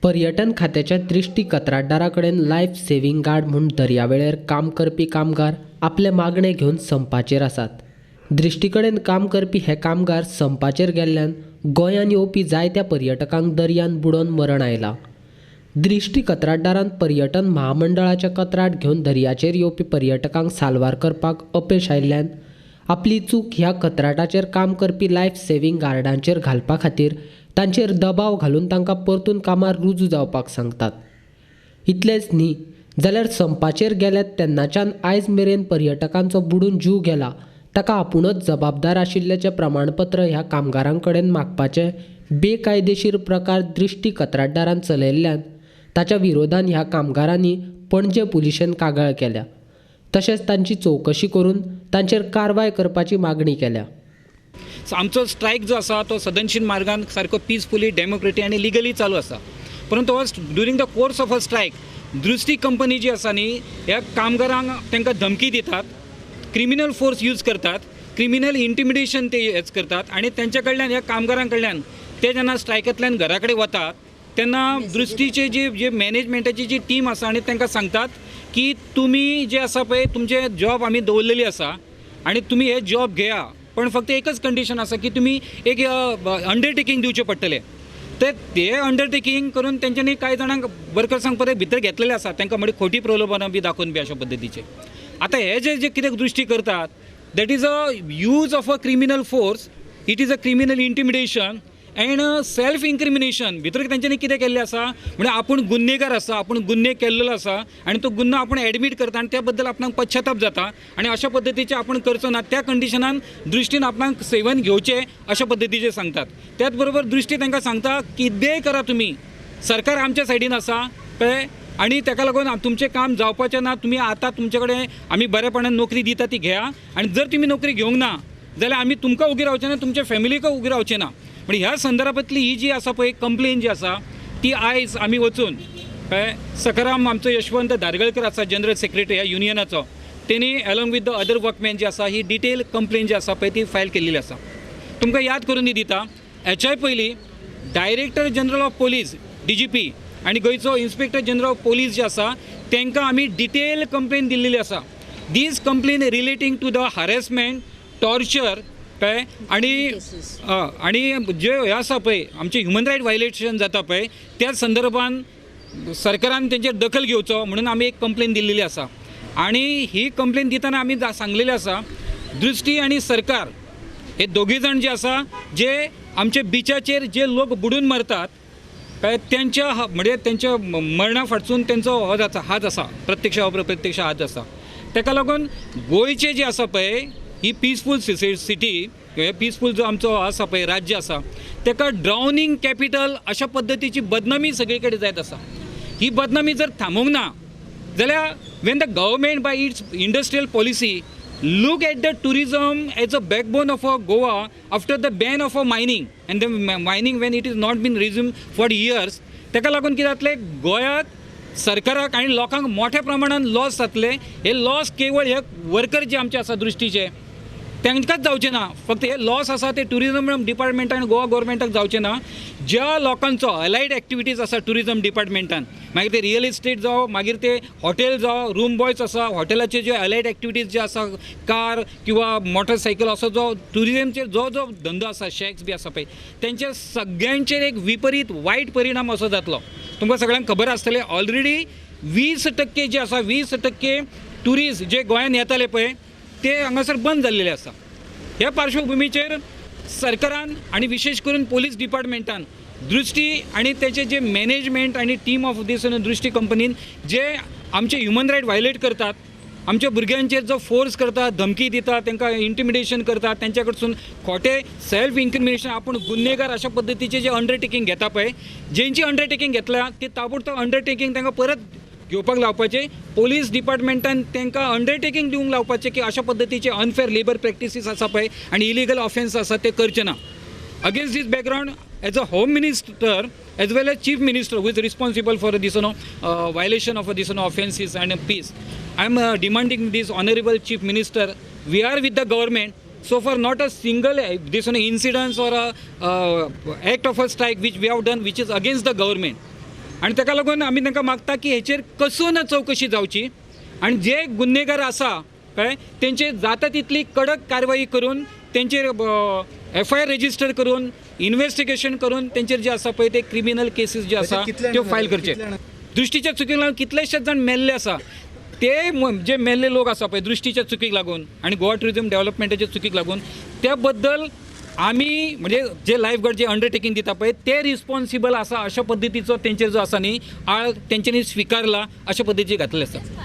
पर्यटन खात्याच्या दृश्टी कंत्राटदारा कडेन लायफ सेव्हिंग गार्ड म्हूण दर्यावेळेर काम करपी कामगार आपले मागणे घेवन संपाचेर आसात. दृश्टी कडेन काम करपी हे कामगार संपाचेर गेल्ल्यान गोंयांत येवपी जायत्या पर्यटकांक दर्यांत बुडोवन मरण आयलां. दृश्टी कंत्राटदारान पर्यटन महामंडळाचें कंत्राट घेवन दर्याचेर येवपी पर्यटकांक साल्वार करपाक अपेश आयिल्ल्यान आपली चूक ह्या कंत्राटाचेर काम करपी लायफ सेव्हिंग गार्डांचेर घालपा खातीर तांचेर दबाव घालून तांकां परतून कामार रुजू जावपाक सांगतात. इतलेंच न्ही जाल्यार संपाचेर गेल्यात तेन्नाच्यान आयज मेरेन पर्यटकांचो बुडून जीव गेला ताका आपुणूच जबाबदार आशिल्ल्याचें प्रमाणपत्र ह्या कामगारां कडेन मागपाचे बेकायदेशीर प्रकार दृश्टी कंत्राटदारान चलयल्ल्यान ताच्या विरोधान ह्या कामगारांनी पणजे पुलिशेन कागाळ केल्या. तशेंच तांची चवकशी करून तांचेर कारवाय करपाची मागणी केल्या. आमचो स्ट्रायक जो आसा तो सदनशील मार्गान सारको पिसफुली, डेमोक्रेटिक आनी लिगली चालू आसा. परंतु हो during the course of a strike Drishti company जी आसा न्ही ह्या कामगारांक तांकां धमकी दितात, क्रिमिनल फोर्स यूज करतात, क्रिमिनल इंटिमिडेशन ते हेच करतात आनी तेंच्या कडल्यान ह्या कामगारां कडल्यान ते जेन्ना स्ट्रायकांतल्यान घरा कडेन वतात तेन्ना दृश्टीचे जी जे मॅनेजमेंटाची जी टीम आसा आनी तांकां सांगतात की तुमी जे आसा पळय तुमचे जॉब आमी दवरलेली आसा आनी तुमी हे जॉब घेया, पण फक्त एकच कंडिशन आसा की तुमी एक अंडरटेकींग दिवचें पडटलें. तर ते अंडरटेकींग करून तेंच्यांनी कांय जाणांक वर्कर्सांक परत भितर घेतलेले आसा, तांकां म्हणजे खोटी प्रलोभनां बी दाखोवन बी अशा पद्दतीचे. आतां हे जे जे कितें दृश्टी करतात that is a use of a criminal force, it is a criminal intimidation and self incrimination. भितर तेंच्यांनी कितें केल्लें आसा म्हणजे आपूण गुन्हेगार आसा, आपूण गुन्हे केल्लो आसा आनी तो गुन्हा आपूण एडमीट करता आनी त्या बद्दल आपणाक पश्चाताप जाता आनी अशा पद्दतीचें आपूण करचो ना त्या कंडिशनान दृश्टीन आपणाक सेवन घेवचें अशा पद्दतीचें सांगतात. त्याच बरोबर दृश्टी तांकां सांगता कितेंय करा तुमी, सरकार आमच्या सायडीन आसा कळ्ळें आनी ताका लागून तुमचें काम जावपाचें ना, तुमी आतां तुमचे कडेन आमी बरेपणान नोकरी दिता ती घेया आनी जर तुमी नोकरी घेवंक ना जाल्यार आमी तुमकां उगी रावचे ना, तुमच्या फॅमिलीक उगी रावचे ना. पण ह्या संदर्भांतली ही जी आसा पळय कंप्लेन जी आसा ती आयज आमी वचून कळ्ळें सखाराम आमचो यशवंत धारगळकर आसा जनरल सेक्रेटरी ह्या युनियनाचो, तेणी along with the other workmen जी आसा ही डिटेल कंप्लेन जी आसा पळय ती फायल केल्ली आसा. तुमकां याद करून दी दिता हेच्याय पयलीं director general of police DGP आनी गोंयचो इन्स्पेक्टर जनरल ऑफ पोलीस जे आसा तांकां आमी डिटेल कंप्लेन दिल्लेली आसा. These complain relating to the harassment, torture कळ्ळें आनी आनी जे हे आसा पळय आमचे ह्युमन रायट वायलेशन जाता पळय त्या संदर्भान सरकारान तेंचेर दखल घेवचो म्हणून आमी एक कंप्लेन दिल्लेली आसा. आनी ही कंप्लेन दितना आमी सांगलेली आसा दृश्टी आनी सरकार हे दोगूय जाण जे आसा जे आमचे बिचाचेर जे लोक बुडून मरतात कळ्ळें तेंच्या म्हणजे तेंच्या मरणा फाटसून तेंचो हो जाता हात आसा, प्रत्यक्ष अप्रत्यक्ष हात आसा. ताका लागून गोंयचें जें आसा पळय ही पिसफूल सिटी, हे पिसफूल जो आमचो आसा पळय राज्य आसा ताका ड्रावनींग कॅपिटल अशा पद्दतीची बदनामी सगळे कडेन जायत आसा. ही बदनामी जर थांबोवंक ना जाल्यार when the government by its industrial policy look at the tourism as a backbone of a Goa after the ban of a mining and the mining when it is not been resume for years, ताका लागून कितें जातलें गोंयांत सरकाराक आनी लोकांक मोठ्या प्रमाणान लॉस जातले. हे लॉस केवळ हे वर्कर जे आमचे आसा दृश्टीचे तांकांच जावचें ना, फक्त हे लॉस आसा ते ट्युरिजम डिपार्टमेंटान गोवा गोवोरमेंटाक जावचें ना. ज्या लोकांचो अलायड एक्टिविटीज आसा ट्युरिजम डिपार्टमेंटान, मागीर ते रियल इस्टेट जावं, मागीर ते हॉटेल जावं, रूम बॉयज आसा, हॉटेलाचे जे अलायड एक्टिविटीज जे आसा, कार किंवा मोटरसायकल असो जो ट्युरिजमचेर जो जो धंदो आसा, शॅक्स बी आसा पळय, तेंच्या सगळ्यांचेर एक विपरीत वायट परिणाम असो जातलो. तुमकां सगळ्यांक खबर आसतलें ऑलरेडी 20% जे आसा 20% ट्युरिस्ट जे गोंयांत येताले पळय ते हांगासर बंद जाल्लेले आसा. ह्या पार्श्वभुमीचेर सरकारान आनी विशेश करून पोलीस डिपार्टमेंटान दृश्टी आनी तेचे जे मॅनेजमेंट आनी टीम ऑफ दीस दृश्टी कंपनीन जे आमचे ह्युमन रायट वायलेट करतात, आमच्या भुरग्यांचेर जो फोर्स करतात, धमकी दितात, तांकां इंटिमिडेशन करतात, तेंच्या कडसून खोटे सेल्फ इन्क्रिमिनेशन आपूण गुन्हेगार अशा पद्दतीचे जे अंडरटेकींग घेता पळय, जेंची अंडरटेकींग घेतल्या ती ताबडतोब अंडरटेकींग तांकां परत घेवपाक लावपाचें, पोलीस डिपार्टमेंटान तांकां अंडरटेकींग दिवंक लावपाचें की अशा पद्दतीचे अनफेर लेबर प्रॅक्टिसीस आसा पळय आनी इलिगल ऑफेन्स आसा ते करचे ना. Against this background as a home minister as well as chief minister who is responsible for this no violation of this no offences and peace, I am demanding this honourable chief minister, we are with the government. So far not a single this incidents or act of a strike which we have done which is against the government. आनी ताका लागून आमी तांकां मागता की हेचेर कसून चवकशी जावची आनी जे गुन्हेगार आसा, कळ्ळें, तेंचेर जाता तितली कडक कारवाई करून तेंचेर एफआयआर रजिस्टर करून इन्वेस्टिगेशन करून तेंचेर जे आसा पळय ते क्रिमिनल केसीस जे आसा त्यो फायल करचे. दृश्टीच्या चुकीक लागून कितलेशेच जाण मेल्ले आसा. ते जे मेल्ले लोक आसा पळय दृश्टीच्या चुकीक लागून आनी गोवा ट्युरिजम डेव्हलपमेंटाच्या चुकीक लागून, त्या बद्दल आमी म्हणजे जे लायफ गार्ड जे अंडरटेकींग दिता पळय ते रिस्पॉन्सिबल आसा अशा पद्दतीचो तेंचेर जो आसा न्ही आळ तेंच्यांनी स्विकारला अशा पद्दतीचे घातलेले आसा.